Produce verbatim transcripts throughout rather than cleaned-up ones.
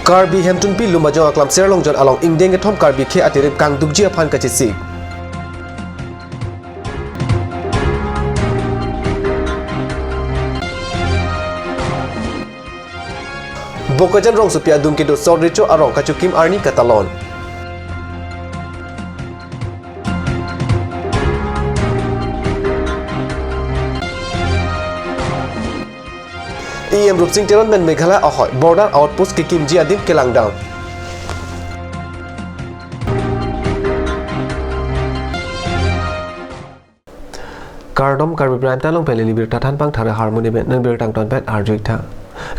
Karbi Hemtunpi Lumbajong Aklam Serlongjon along ingdeng kethom Karbi akhei atirim kangdukji aphan kachesik. Bokajan rongsopi adung kedo sot recho arong kachokim arni katalon. E M Rupsing Teron pen Meghalaya ahoi border outpost kekimji adim kelangdam. Kardom, Karbi Prime Time along pen neli birta thanpang Thare Harmoni pen, non birta angton pen arju-ik tha.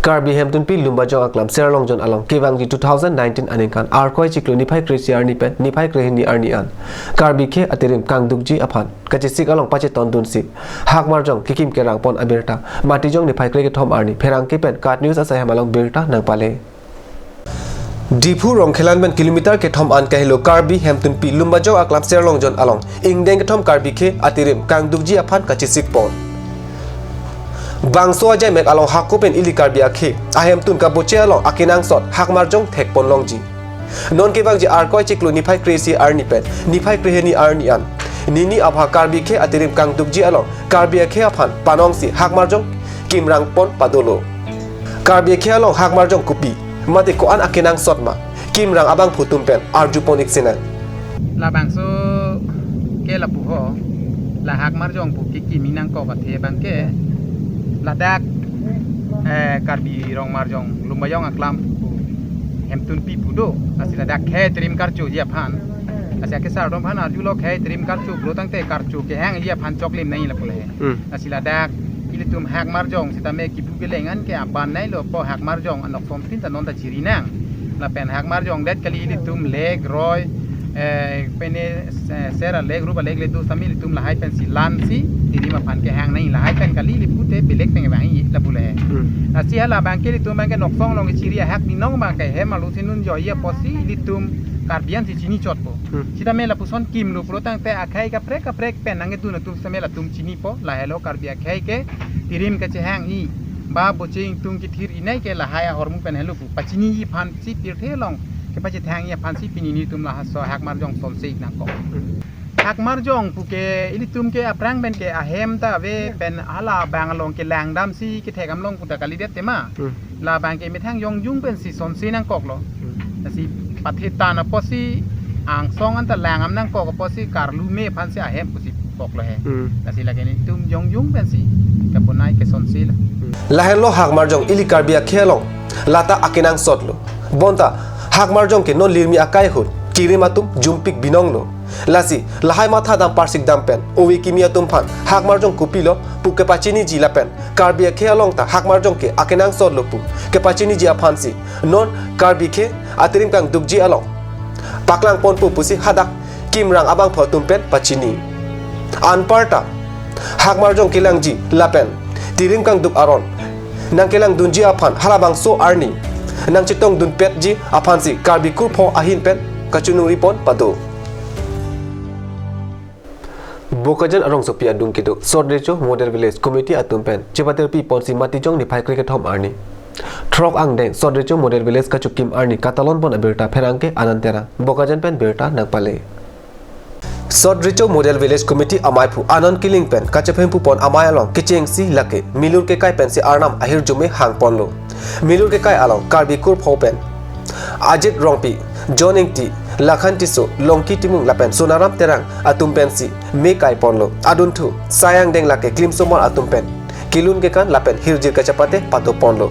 Karbi Hemtunpi Lumbajong Aklam Serlongjon along kevangji two thousand nineteen aningkan Arkoi chiklo niphai kre-isi arni pen niphai krehini arni an Karbi akhei atirim kangdukji aphan kachesik along pachetondunsi hakmarjong kekim kerangpon abirta Matijong niphai kre kethom arni pherangke pen KAT News asai hem along birta nangpale. Diphu Rongkhelan pen kilometer kethom an kahelo Karbi Hemtunpi Lumbajong Aklam Serlongjon along ingdeng kethom Karbi akhei atirim kangdukji aphan kachesikpon. Bangso ajaimek along hako pen ili Karbi akhei ahemtun kaboche along akenangsot hakmarjong thekpon longji. Non kevangji Arkoi chiklo niphai kre-isi arni pen niphai krehini arni an nini apha Karbi akhei atirim kangdukji along Karbi akhei aphan panongsi hakmarjong kimrangpon padolo. Karbi akhei along hakmarjong kopi mate ko-an akenangsot ma, kimrang abangphu atum pen arjupon-ik sinang. Labangso ke lapu ho, la hakmarjong pu kekimi nangkok athe abangke ladak, eh, Karbi Rongmarjong Lumbajong Aklam pu Hemtunpi pu do, lasi ladak akhei atirim karchoji aphan, lasi akesar atum aphan arjulo akhei atirim karcho pulo tangte karcho kehangji aphan choklim nangji lapu le. Hmm. Lasi ladak ilitum hakmarjong sitame kipu keleng an ke aban nai lo po, hakmarjong anok somtin ta non ta chiri nang. Lapen hakmarjong det kali ilitum lek roi, eh, pene, eh, ser alek rup alek le do sitame ilitum lahai pensi lansi tirim aphan kehang nangji, lahai pen kali ili pute belek pen vangji lapu le. Hmm. Lasi hala abangke ilitum abangke noksong along chiri ahak ninong abangke hem alu sinun joya apotsi ilitum Karbi ansi chini chotpo. Hmm. Sitame lapuson kimlo pulo tangte akhei kaprek kaprek pen nangkedun atum sitame latum chinipo, lahelo Karbi akhei ke tirim kachehangji, ba boche ingtung kethir-i nai ke lahai ahormu pen helo pu pachiniji aphansi pirthe along kepachethangji aphansi pini nelitum laso hakmarjong sonse-ik nangkok. Hakmarjong pu ke ilitum ke aphrang pen ke ahem ta ave pen hala abang along kelangdamsi kethek damlong pu ta kalidet tema. Hmm. Labangke methang jongjung pensi sonse nangkoklo. Hmm. Lasi pathe tan apotsi angsong anta langdam nangkok apotsi karlu me aphansi ahem pusi koklo he. Hmm. Lasi lake nelitum jongjung pensi kaponai kesonse lo. Hmm. Lahenlo hakmarjong ili Karbi akhei along lata akenangsot lo. Bonta hakmarjong ke non lirmi akai ahut kirim atum jumpik binong lo. Lasi lahai matha dam parsik dam pen ove kimi atum aphan hakmarjong kopilo pu kepachiniji lapen Karbi akhei along ta hakmarjong ke akenangsot lo pu kepachiniji aphansi non Karbi akhei atirim kangdukji along paklangponpo pusi hadak kimrang abangphu atum pen pachini. Anparta hakmarjong kelangji lapen tirim kangduk aron nangkelangdunji aphan halabangso arni nangchetongdunpetji aphansi Karbi kurpho ahin pen kachinungripon pado. Bokajan arongsopi adung kedo sot recho Model Village Committee atum pen chepatirpiponsi Matijong niphai kre kethom arni throk angdeng sot recho Model Village kachokim arni katalonpon abirta pherangke Anand Terang Bokajan pen birta nangpale. Sot recho Model Village Committee amaiphu Anand Killing pen kachephempupon amei along kechengsi lake milur kekai pensi arnam ahirjume hangponlo. Milur kekai along Karbi kurpho pen Ajit Rongpi, John Ingti, Lakhan Tisso, Longki Timung lapen Sonaram Terang atum pensi me kaiponlo. Adunthu sai angdeng lake klimsomar atum pen kelun kekan lapen hirjir kachepate padoponlo.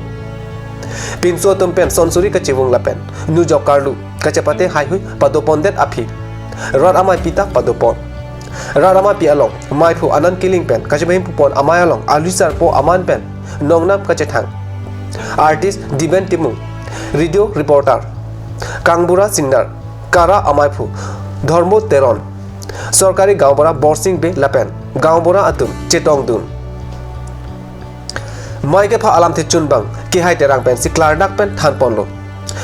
Pinso atum pen sonsuri kachevung lapen nujok karlu kachepate haihui padopondet aphi rat ameipi ta padopon. Rat ameipi along maiphu Anand Killing pen kachephempupon amei along alui sarpo aman pen nongnam kachethang artist Diben Timung, radio reporter Kangbura Singnar, Kara amaiphu Dhormo Teron, sorkari gaonbura Borsing Bey lapen gaonbura atum chetongdun. Mei kepha alamthe chunbang Kehai Terang pensi klardak pen thanponlo.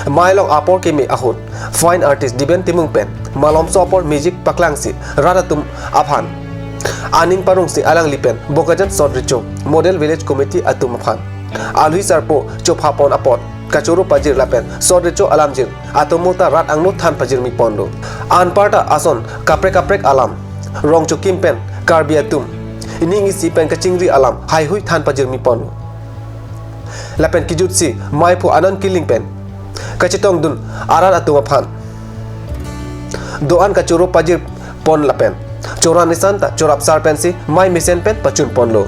Mei along apor keme ahut fine artist Diben Timung pen malomso apor music paklangsi rat atum aphan aning parongsi alangli pen Bokajan sot recho Model Village Committee atum aphan alui sarpo chophapon apot kachoro pajir lapen sot recho alamjir atomo ta rat angno than pajirmi ponlo. Anparta ason kaprek kaprek alam rong chokim pen Karbi atum ining isi pen kachingri alam haihui than pajirmi ponlo. Lapen kejutsi maiphu anon kiling pen kachetongdun arat atum aphan do-an kachoro pajir pon lapen choro an-isan ta chorapsar pensi mai mesen pen pachun ponlo.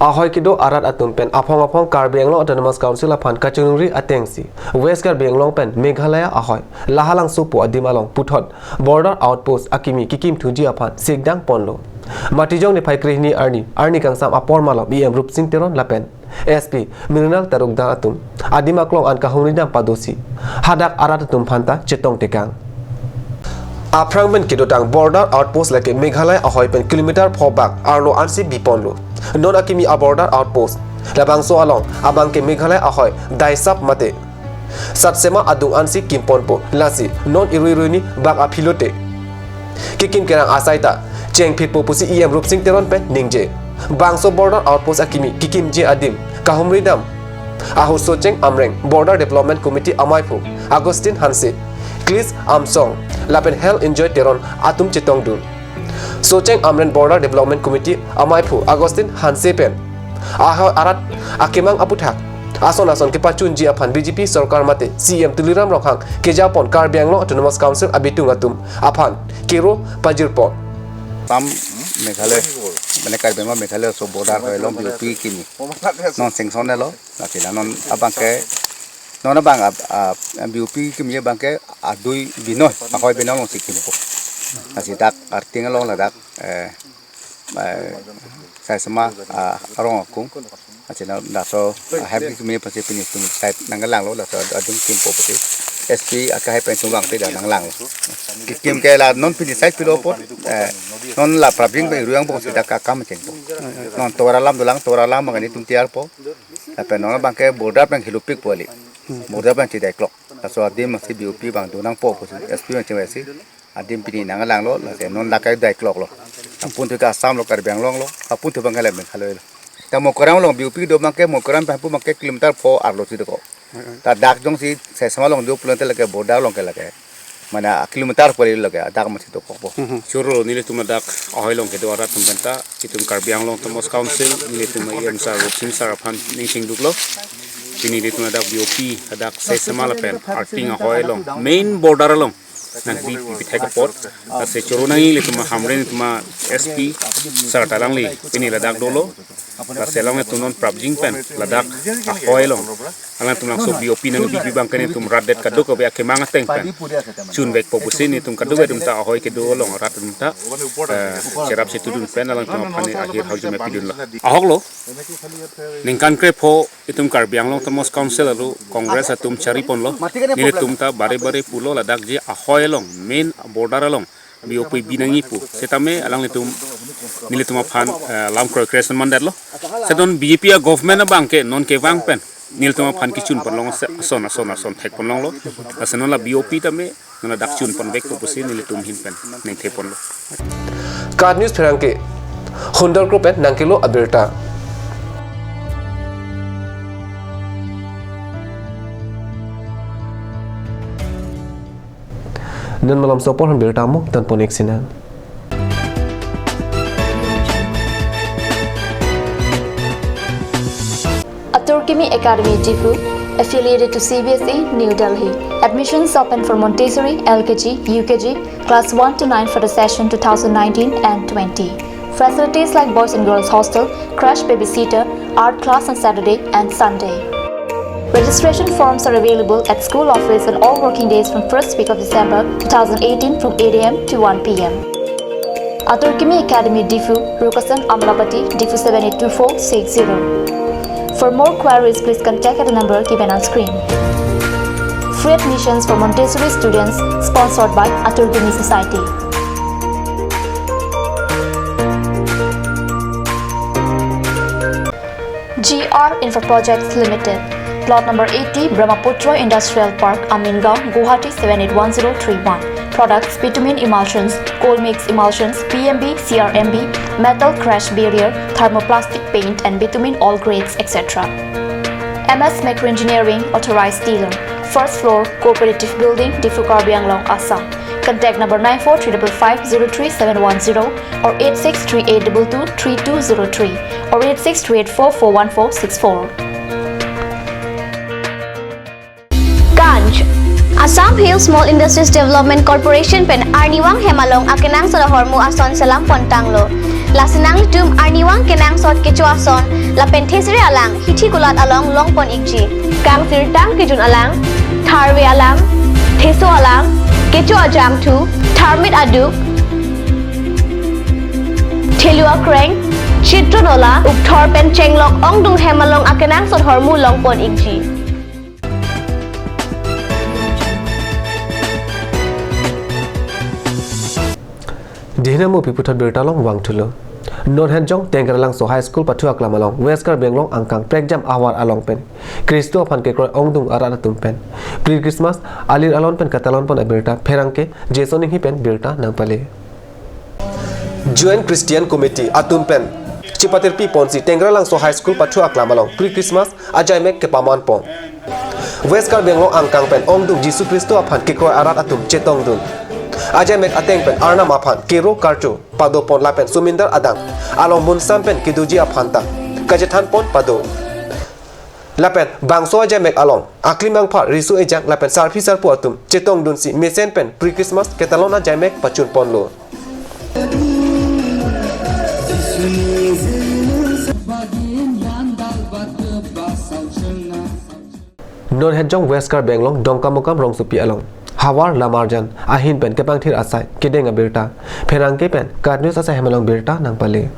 Ahoi kedo arat atum pen aphong aphong Karbi Anglong Autonomous Council aphan kachiningri atengsi West Karbi Anglong pen Meghalaya ahoi Lahalangso pu adim along puthot border outpost akimi kekimthuji aphan sikdang ponlo. Matijong niphai krehini arni, arni kangsam apor malom E M Rupsing Teron lapen S P Mrinal Tarokda atum adim aklong an kahumridam padosi hadak arat atum aphanta chetongtekang. Aphrang pen kedotang border outpost lake Meghalaya ahoi pen kilometer pho bak arlo ansi biponlo. Non akimi a border outpost labangso along abangke Meghalaya ahoi Daisap mate Satsema adung ansi kimponpo, lasi non irui ruini bak aphi lote kekim kerang asai ta chengphitpo pusi E M Rupsing Teron pen ningje. Bangso border outpost akimi kekimji adim kahumridam ahut Socheng Amreng, Border Development Committee amaiphu Augustine Hanse, Chris Amsong lapen Hel Enjoy Teron atum chetongdun. Socheng Amreng Border Development Committee amaiphu Augustine Hanse pen ahoi arat akemang aputhak ason ason kepachunji aphan B J P sorkar mate C E M Tuliram Ronghang kejapon Karbi Anglong Autonomous Council abitung atum aphan kero pajirpo. Tam Meghalaya, mane Karbi Anglong Meghalaya so border ahoi along B O P kimi non sanction lo, lasi la non abangke, non abang ab, ab, B O P kimi abangke adui binoi, ahoi binoi alongsi kimpo. Lasi dak Arting along ladak, eh, eh, Saisema, ah, arong akung. Lasi non laso, ah, hem kimi pensi pini tum side nangkelanglo, laso adung kimpo pensi S P akahai pen tum bang tidak nanglanglo. Kekim ke la non pini side pilo apot, eh, non la prabing pen irui angpo si dak akam chengpo. Non tovar alam dolang, tovar alam abang kani tum tiarpo. Lapen non abangke border pen hilupikpo kali. Border pen chidai klok. Laso adim si B O P abang donangpo pusi S P abang chingvaisi adim pini nangkelanglo, lasi non lakai dai kloklo. Apun thu ke Assam lo, Karbi Anglong lo, apun thu abangke la Meghalaya lo. Ta Mokaram along B O P do abangke, Mokaram pen pu abangke kilometer pho arlo si doko. Ta dak jongsi Saisema along do pulote lake border along ke lake, mane kilometer pho lake dak masi dokokpo. Choro nelitum ladak ahoi along kedo arat atum penta, itum Karbi Anglong Autonomous Council, nelitum E M sir, Rupsing sir aphan ning chingduklo. Pini nelitum ladak B O P, ladak Saisema lapen Arting ahoi along, main border along nangkebi pithek apot, lasi choro nangji ilitum Hamren atum S P sir ta alangli pini ladak dolo. Lasi alanglitum non prapjin pen ladak ahoi along alangtum labangso B O P nangkebi abangke nelitum rat det kadokave akemang ateng pen chunvekpo pusi nelitum kadokave atum ta ahoi kedo along arat atum ta, eh, cherap chetudun pen alangtum aphan ahirjume pidunlo. Ahoklo, ningkan krepho itum Karbi Anglong Autonomous Council arlo Congress atum chariponlo. Nelitum ta bare bare pulo, ladak je ahoi along, main border along B O P bi nangji pu. Setame alanglitum nelitum aphan, eh, lam kroikre ason mandetlo. Seton B J P a-government abangke non kevang pen nelitum aphan kechun ponlong se ason ason ason thek ponlonglo. Lasi non la B O P tame non ladak chun ponvekpo pusi nelitum ahin pen ningthe ponlo. KAT News pherangke Hundar Group pen nangkelo abirta. Non malomso apor han birta mo, tan pon ik sinang. Atur Kimi Academy Diphu, affiliated to C B S E, New Delhi. Admissions open for Montessori, L K G, U K G, class one to nine for the session two thousand nineteen and twenty. Facilities like boys and girls hostel, crash babysitter, art class on Saturday and Sunday. Registration forms are available at school office on all working days from first week of December two thousand eighteen from eight A M to one P M. Atur Kimi Academy Diphu, Rukasan Amlapati, Diphu seven eight two four six zero. For more queries, please contact at the number given on screen. Free admissions for Montessori students, sponsored by Atur Kimi Society. G R Infra Projects Limited, Plot number eighty, Brahmaputra Industrial Park, Amingaon, Guwahati seven eight one zero three one. Products: bitumen emulsions, cold mix emulsions, P M B, C R M B, metal crash barrier, thermoplastic paint and bitumen all grades, et cetera. M S Macro Engineering, authorized dealer, first floor, Cooperative Building, Diphu, Karbi Anglong, Assam. Contact number nine four three five five zero three seven one zero or eight six three eight two two three two zero three or eight six three eight four four one four six four. Ganj. Assam Hill Small Industries Development Corporation pen arnivang hem along akenangsot ahormu ason selam pon tanglo. Lasi nanglitum arnivang kenangsot kecho ason lapen thesere alang hithi kulat along long pon ikji. Kangsirtang kejun alang, tharve alang, theso alang, kecho ajangthu, tharmit aduk, thelu akreng, chitro nola, ukthor pen chenglok ongdung hem along akenangsot ahormu long pon ikji. Dihna mo pi puthot birta along vangthulo. Norhenjong Tengralangso High School pathu aklam along West Karbi Anglong angkang prekjam ahavar along pen Khristo aphan kekroi ongdung arat atum pen pre-Christmas alir alon pen katalon pon abirta pherangke Jason Inghi pen birta nangpale. Joint Christian Committee atum pen chipatirpi ponsi Tengralangso High School pathu aklam along pre-Christmas ajaimek kepaman pon. West Karbi Anglong angkang pen ongdung Jisu Khristo aphan kekroi arat atum chetongdun. Ajaimek ateng pen Arnam aphan kero karcho pado pon lapen sumindar adang along munsam pen kedoji aphan ta kachethan pon pado. Lapen bangso ajaimek along aklimangpha riso ejang lapen sarpi sarpo atum chetongdunsi mesen pen pre-Christmas ketalon ajaimek pachun ponlo. Norhenjong West Karbi Anglong Dongkamukam rongsopi along havar lamarjan ahin pen kepangthir asai kedeng abirta pherangke pen KAT News asai hem along birta nangpale.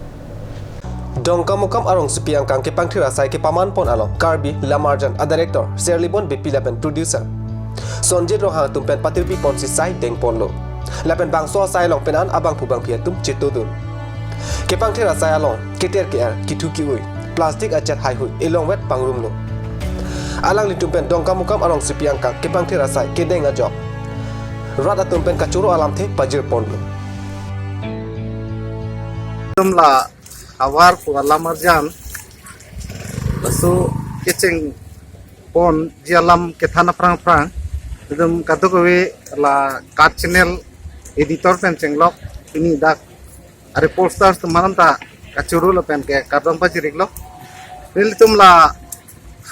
Dongkamukam arongsopi angkang kepangthir asai kepaman pon along Karbi Lamarjan a-director Serlibon Beypi lapen producer Sonjit Ronghang atum pen patirpi ponsi sai deng ponlo. Lapen bangso asai along pen an abangphu bangphi atum chetodun. Kepangthir asai along keter ke-er, kethu ke-ui, plastic ajat haihui elongvet pangrumlo. Alanglitum pen Dongkamukam arongsopi angkang kepangthir asai kedeng ajok rat atum pen kachoro alamthe pajir ponlo. Itum la havar pu alamarjan laso kecheng ponji alam kethan aphrang aphrang, itum kadokave la KAT Channel editor pen chenglok, pini dak a-reporters atum aphan ta kachoro lapen ke kardom pajir-iklo. Nelitum la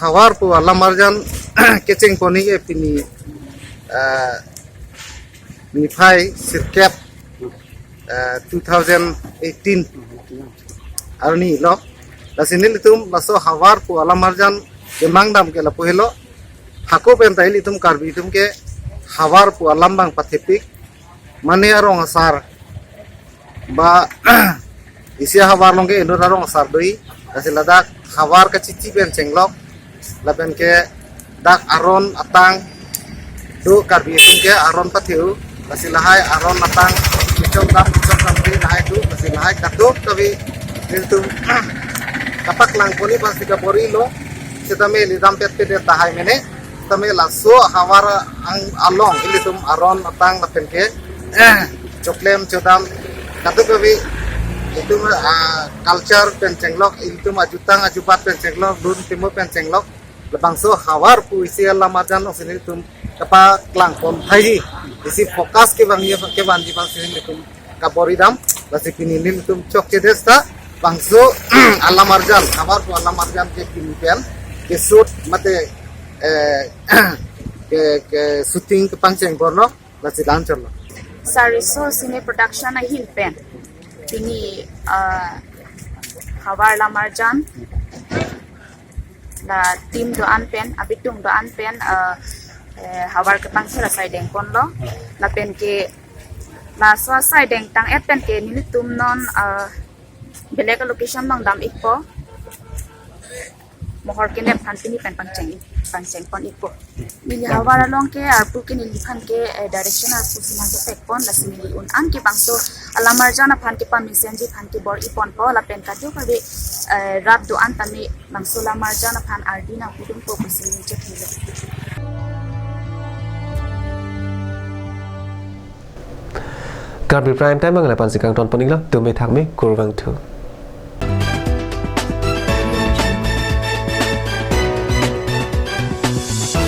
havar pu alamarjan kecheng ponji ke pini, eh, niphai sirkep, eh, two thousand eighteen arni lo. Lasi nelitum laso havar pu alamarjan kemang dam ke lapu helo. Hako pen ta ilitum Karbi atum ke havar pu alam abang pathepik, mane arong asar ba isi ahavar along ke inut arong asar do-i, lasi ladak havar kachichi pen chenglok, lapen ke dak aron atang do, Karbi atum ke aron pathe-o, lasi lahai aron atang kechok dam kechok dam de lahai do, lasi lahai kadokave nelitum kapaklang ponji aphansi kabor-ilo, setame lidam petpet tahai mene. Tame laso havar ang along ilitum aron atang lapen ke, eh, choklem chodam kadokave itum, ah, culture pen chenglok, ilitum ajutang ajubat pen chenglok, lun timo pen chenglok, labangso havar pu isi alamarjan alongsi nelitum kapaklang pon tahai, isi focus kevangji, kevanji aphansi nelitum kabor-i dam, lasi pini nelitum chokche det ta bangso alamarjan, havar pu alamarjan ke pini pen keshoot mate, eh, ke, ke shooting kepangcheng ponlo, lasi la-an chotlo. Sariso Cine Production ahin pen pini, eh, havar lamarjan la team do-an pen, abitung do-an pen, eh, eh, havar kepangthir asai deng ponlo. Lapen ke laso asai dengtang-et pen ke nelitum non, eh, belek location along dam-ikpo. Mohor Kenep aphan pini pen pangcheng, pangcheng pon-ikpo. Neli havar along ke arpu ke neliphan ke, eh, direction arpu si nangkepek pon, lasi neli un-an ke bangso alamarjan aphan kepamesenji aphan kebor-i ponpo, lapen kadokave, eh, rat do-an tame bangso lamarjan aphan ardi nangpidunpo pusi neli chethelo. Karbi Prime Time abang lapu-ansi kangton pon-iklo, tumi thakme, kurvangthu.